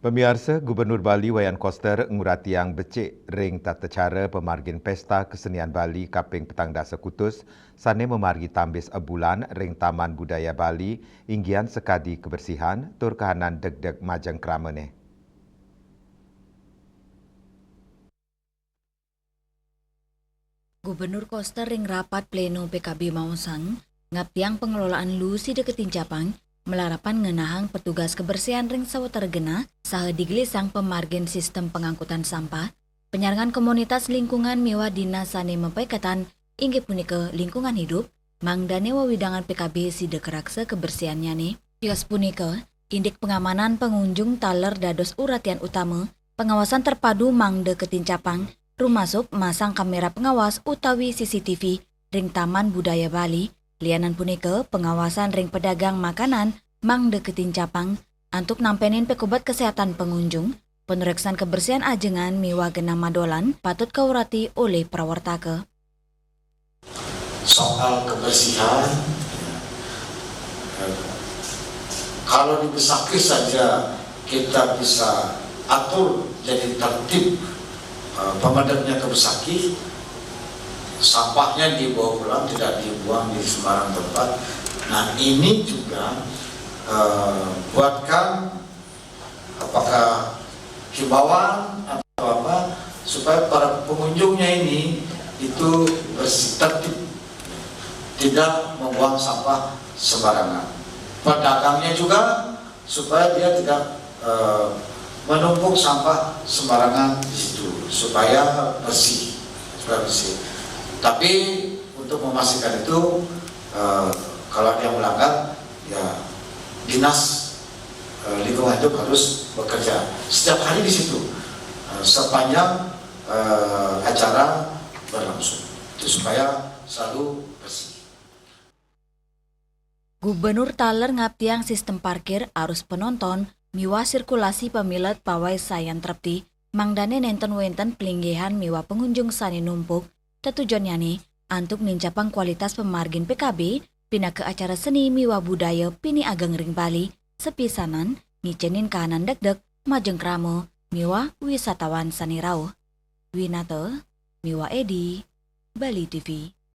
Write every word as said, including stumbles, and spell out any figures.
Pamiarsa, Gubernur Bali Wayan Koster nguratiang becik ring tata cara pamargin Pesta Kesenian Bali kaping petang dasa kutus sane mamargi tambis abulan ring Taman Budaya Bali, inggian sakadi kebersihan tur kahanan degdeg majeng kramane. Gubernur Koster ring rapat pleno P K B maosang, ngaptiang pengelolaan lu sida katincapang, malarapan ngenahang petugas kebersihan ring sawatara genah saha digelisang pamargin sistem pengangkutan sampah, penyarengan komunitas lingkungan miwah dinas sane mapaiketan, inggih punika Lingkungan Hidup, mangdane wewidangan P K B sida karaksa kebersihannyane. Tios punika, indik pengamanan pengunjung taler dados uratian utama, pengawasan terpadu mangda katincapang, rumasuk masang kamera pengawas utawi C C T V ring Taman Budaya Bali, lianan punika pengawasan ring pedagang makanan mangda katincapang, antuk nampenin pakobat kesehatan pengunjung, panureksan kebersihan ajengan miwah genah madolan patut kaurati olih prawartaka. Soal kebersihan, eh, kalau di Besakih saja kita bisa atur jadi tertib, eh, pemedetnya ke Besakih, sampahnya dibawa pulang, tidak dibuang di sembarang tempat. Nah, ini juga, eh, buatkan apakah himbauan atau apa, supaya para pengunjungnya ini itu bersih, tertib, tidak membuang sampah sembarangan. Pedagangnya juga supaya dia tidak, eh, menumpuk sampah sembarangan di situ, supaya bersih, supaya bersih. Tapi untuk memastikan itu, eh, kalau ada yang melanggar, ya dinas, eh, lingkungan hidup harus bekerja setiap hari di situ, eh, sepanjang, eh, acara berlangsung. Itu supaya selalu bersih. Gubernur taler ngaptiang sistem parkir arus penonton miwah sirkulasi pamilet pawai sayan trepti, mangdane nenten wenten pelinggihan miwah pengunjung sane numpuk. Tetujonnyane antuk nincapang kualitas pamargin P K B, pinaka acara seni miwah budaya pinih ageng ring Bali, sapisanan ngicenin kahanan degdeg, majeng krama, miwah wisatawan sane rauh. Winata miwah Edi, Bali T V.